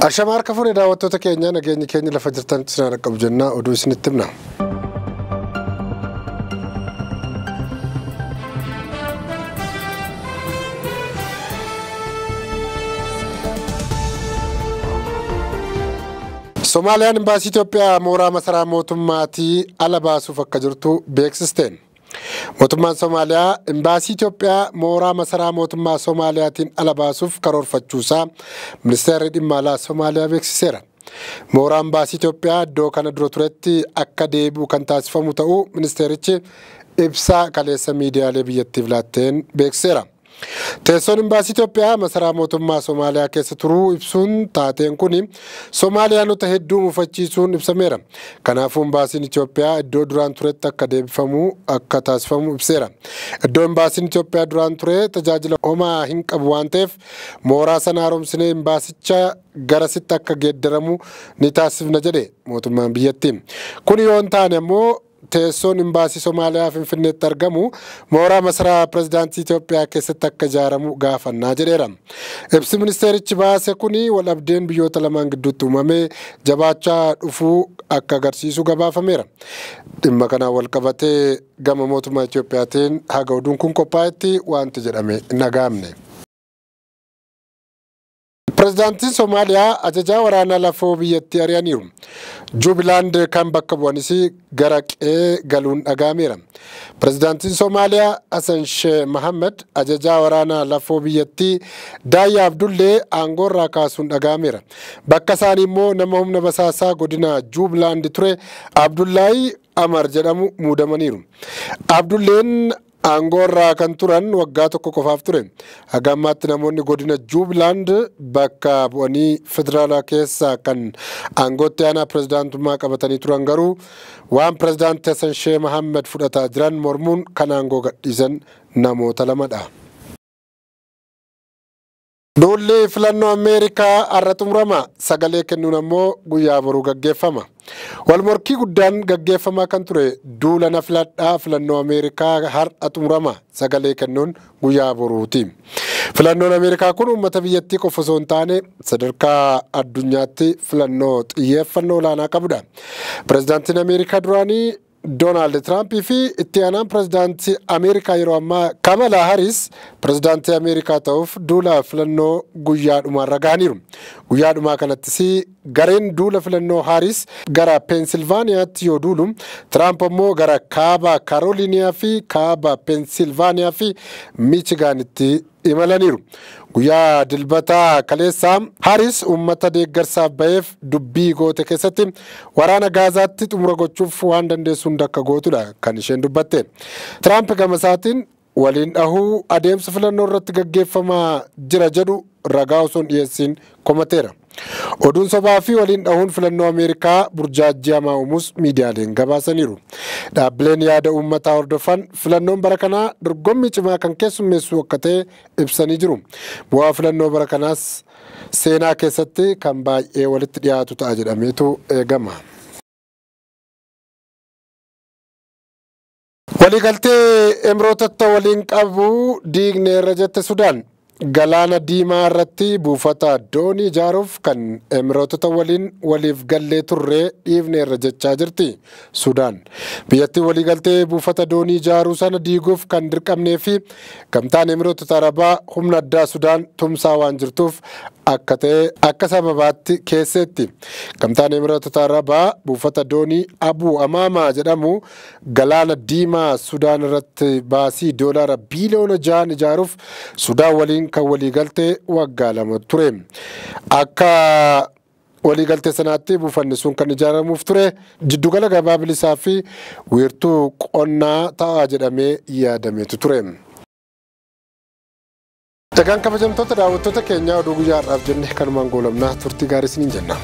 Ashama harka fuudhee daawwattoota keenya nageenyi keenya lafa jirtanitti isin haa qabu jennaa oduu isinitti himna. Somaaliyaan imbaasii Itoophiyaa mooraa masaraa mootummaatii ala baasuuf akka jirtu beeksisteen. Mootummaan Somaaliyaa imbaasii Itoophiyaa mooraa masaraa mootummaa Somaaliyaatiin ala baasuuf karoorfachuusaa ministeerri dhimma alaa Somaaliyaa beeksiseera. Mooraa imbaasii Itoophiyaa iddoo kana dura turetti akka deebi'u kan taasifamu ta'uu ministeerichi ibsaa kaleessa miidiyaalee biyyattiif laatteen beeksiseera. Teessoon imbaasii Itoophiyaa masaraa mootummaa Somaaliyaa keessa turuu ibsuun taateen kun Somaaliyaanota hedduu mufachiisuun ibsameera. Kanaafuu imbaasiin Itoophiyaa iddoo duraan turetti akka deebifamu akka taasifamu ibseera. Iddoo imbaasiin Itoophiyaa duraan ture tajaajila homaa hin qabu waan ta'eef mooraa sana haaromsinee imbaasicha garasitti akka geeddaramu ni taasifna jedhe mootummaan biyyattii. Kun yoo hin taane immoo teessoon imbaasii Somaaliyaa Finfinneetti argamu mooraa masaraa pirezidaantii Itoophiyaa keessatti akka ijaaramu gaafannaa jedheera. Ibsi ministeerichi baase kuni waldhabdeen biyyoota lamaan gidduutti uumamee jabaachaa dhufuu akka agarsiisu gabaafameera. Dhimma kanaan wal qabatee gama mootummaa Itoophiyaatiin haga oduun kun qophaa'etti wanti jedhame hin dhaga'amne. Pirezidaantiin Somaaliyaa ajajaa waraanaa lafoo biyyattii ari'aniiru. Jubilaand kan bakka bu'anis gara qe'ee galuun dhaga'ameera. Pirezidaantiin Somaaliyaa Hassan Sheikh Mohammed ajajaa waraanaa lafoo biyyattii Daayyaa Abdullee aangoorraa kaasuun dhaga'ameera. Bakka isaanii immoo nama humna basaasaa godina Jubilaand ture Abdullaahi Amar jedhamu muudamaniiru. Abdulleen aangoorraa kan turan waggaa tokko qofaaf ture. Haga ammaatti namoonni godina Jubilaand bakka bu'anii federaalaa keessa kan aangootti aanaa pirezidaantummaa qabatanii turan garuu waan pirezidaantii Hassan Sheikh Mohammed fudhataa jiran mormuun kan aangoo gadhiisan namoota lamadha. Duulli filannoo Ameerikaa har'a xumurama. Sagalee kennuun ammoo guyyaa boruu gaggeeffama. Walmorkii guddaan gaggeeffamaa kan ture duula na filadhaa filannoo Ameerikaa har'a xumurama. Sagalee kennuun guyyaa boruuti. Filannoon Ameerikaa kun uummata biyyattii qofa osoo hin taane sadarkaa addunyaatti filannoo xiyyeeffannoo olaanaa qabudha. Pirezidaantiin Ameerikaa duraanii Doonaald Tiraampii fi itti aanaan pirezidaantii Ameerikaa yeroo ammaa Kamalaa Haris pirezidaantii Ameerikaa ta'uuf duula filannoo guyyaa dhumaarra gahaniiru. Guyyaa dhumaa kanattis gareen duula filannoo Haris gara Peensilvaaniyaatti yoo duulu, Tiraamp ammoo gara kaaba Karooliiniyaa fi kaaba Peensilvaaniyaa fi Miichigaanitti imalaniiru. Guyyaa dilbataa kaleessaa Haris uummata deeggarsaaf ba'eef dubbii goote keessatti waraana Gaazaatti xumura gochuuf waan dandeessu hunda akka gootudha kan isheen dubbatte. Tiraamp gama isaatiin waliin dhahuu adeemsa filannoo irratti gaggeeffamaa jira jedhu ragaa osoo hin dhiyeessiin komateera. Oduun sobaa fi waliin dhahuun filannoo Ameerikaa burjaajii hamaa uumuus miidiyaaleen gabaasaniiru. Dhaabbileen yaada uummataa hordofan filannoon bara kanaa dorgommii cimaa kan keessummeessu akka ta'e ibsanii jiru. Bu'aa filannoo bara kanaas seenaa keessatti kan baay'ee walitti dhiyaatu ta'a jedhameetu eegama. Waliigaltee Emireetota waliin qabu diigneerra jette Sudaan. Galaana Diimaa irratti buufata doonii ijaaruuf kan Emireetota waliin waliif gallee turre dhiifneerra jechaa jirti Sudaan. Biyyattiin waliigaltee buufata doonii ijaaruu sana diiguuf kan dirqamnee fi gamtaan Emireetota Arabaa humna addaa Sudaan tumsaa waan jirtuuf akka ta'e akka sababaatti keesseetti. Gamtaan Emireetota Arabaa buufata doonii Abuu Amaamaa jedhamu galaana Diimaa Sudaan irratti baasii doolaara biiliyoona 6 ijaaruuf Sudaan waliin kan waliigaltee waggaa 2 ture. Akka waliigaltee sanaatti buufanni sun kan ijaaramuuf ture jiddugala gabaa bilisaa fi wiirtuu qonnaa ta'a jedhamee yaadameetu ture. Egaan kabajamtoota daawwattoota keenyaa oduu guyyaa har'aaf jenne kanumaan goolabnaa turtii gaarii isiniin jenna.